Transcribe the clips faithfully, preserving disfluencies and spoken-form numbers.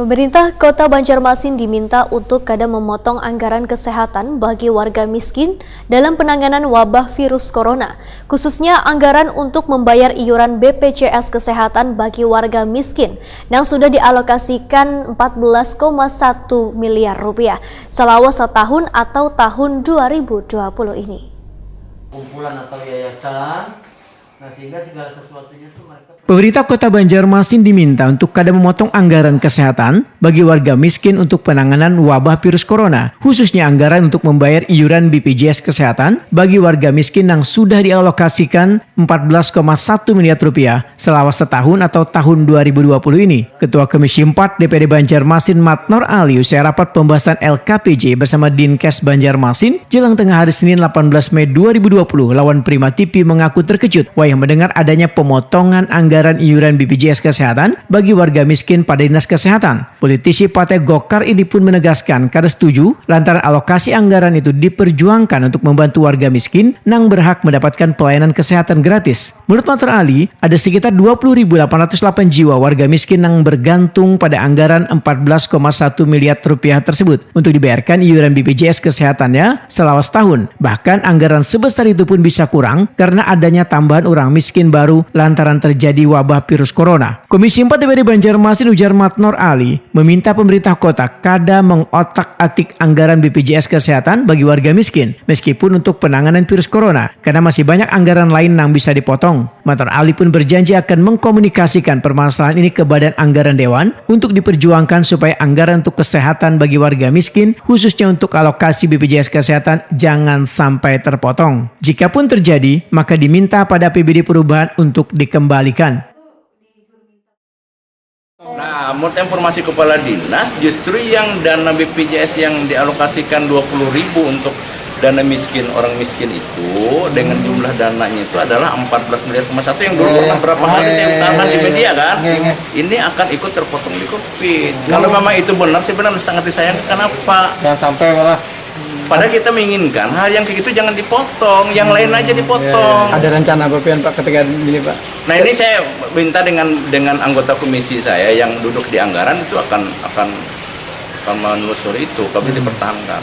Pemerintah Kota Banjarmasin diminta untuk kada memotong anggaran kesehatan bagi warga miskin dalam penanganan wabah virus corona, khususnya anggaran untuk membayar iuran B P J S Kesehatan bagi warga miskin yang sudah dialokasikan empat belas koma satu miliar rupiah selama setahun atau tahun dua ribu dua puluh ini. Kumpulan atau yayasan, nah, sehingga segala sesuatunya itu mereka Pemerintah Kota Banjarmasin diminta untuk kada memotong anggaran kesehatan bagi warga miskin untuk penanganan wabah virus corona, khususnya anggaran untuk membayar iuran B P J S Kesehatan bagi warga miskin yang sudah dialokasikan empat belas koma satu miliar rupiah selama setahun atau tahun dua ribu dua puluh ini. Ketua Komisi empat D P D Banjarmasin Matnor Ali usai rapat pembahasan L K P J bersama Dinkes Banjarmasin jelang tengah hari Senin delapan belas Mei dua ribu dua puluh lawan Prima T V mengaku terkejut wayah mendengar adanya pemotongan anggaran iuran B P J S Kesehatan bagi warga miskin pada Dinas Kesehatan. Politisi Partai Golkar ini pun menegaskan kada setuju lantaran alokasi anggaran itu diperjuangkan untuk membantu warga miskin nang berhak mendapatkan pelayanan kesehatan gratis. Menurut Matnor Ali, ada sekitar dua puluh ribu delapan ratus delapan jiwa warga miskin yang bergantung pada anggaran empat belas koma satu miliar rupiah tersebut untuk dibayarkan iuran B P J S kesehatannya selama setahun. Bahkan anggaran sebesar itu pun bisa kurang karena adanya tambahan orang miskin baru lantaran terjadi wabah virus corona. Komisi empat D P D Banjarmasin, ujar Matnor Ali, meminta pemerintah kota kada mengotak-atik anggaran B P J S kesehatan bagi warga miskin, meskipun untuk penanganan virus corona, karena masih banyak anggaran lain yang bisa dipotong. Matnor Ali pun berjanji akan mengkomunikasikan permasalahan ini ke Badan Anggaran Dewan untuk diperjuangkan supaya anggaran untuk kesehatan bagi warga miskin, khususnya untuk alokasi B P J S kesehatan, jangan sampai terpotong. Jikapun terjadi, maka diminta pada A P B D perubahan untuk dikembalikan. Nah, menurut informasi kepala dinas, justru yang dana B P J S yang dialokasikan dua puluh ribu untuk dana miskin, orang miskin itu, dengan jumlah dananya itu adalah empat belas miliar koma satu yang dulu pernah berapa kali saya utarakan di media kan. Ini akan ikut terpotong di covid. Kalau memang itu benar, sebenarnya sangat disayangkan. Kenapa? Jangan sampai malah Padahal kita menginginkan hal yang kayak gitu jangan dipotong, yang lain aja dipotong. Ada rencana apa pian Pak ketika gini Pak? Nah, ini saya minta dengan dengan anggota komisi saya yang duduk di anggaran itu akan akan akan menelusuri itu, kami dipertahankan.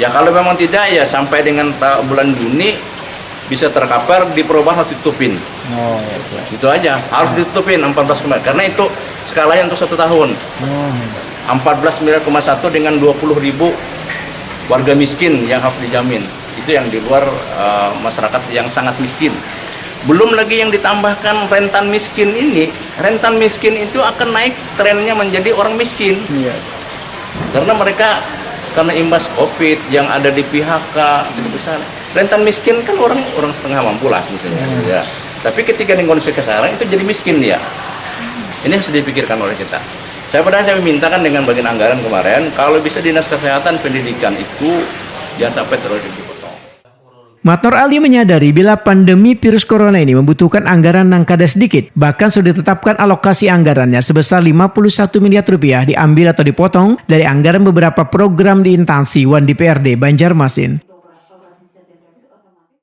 Ya, kalau memang tidak, ya sampai dengan ta- bulan Juni bisa tercover, di perubahan harus ditutupin. Oh, ya. Itu aja, harus ditutupin empat belas kemarin. Karena itu skalanya untuk satu tahun. Empat belas miliar koma satu dengan dua puluh ribu warga miskin yang harus dijamin. Itu yang di luar eh, masyarakat yang sangat miskin. Belum lagi yang ditambahkan rentan miskin ini, rentan miskin itu akan naik trennya menjadi orang miskin. Iya. Karena mereka karena imbas covid yang ada di P H K, gitu besar. Rentan miskin kan orang orang setengah mampu lah misalnya. Ya. Tapi ketika dengan kondisi kasarang itu jadi miskin dia. Ini harus dipikirkan oleh kita. Saya padahal saya mintakan dengan bagian anggaran kemarin, kalau bisa dinas kesehatan pendidikan itu jangan sampai terlalu dipotong. Matnor Ali menyadari bila pandemi virus corona ini membutuhkan anggaran yang kada sedikit, bahkan sudah ditetapkan alokasi anggarannya sebesar lima puluh satu miliar rupiah diambil atau dipotong dari anggaran beberapa program di instansi wan D P R D Banjarmasin.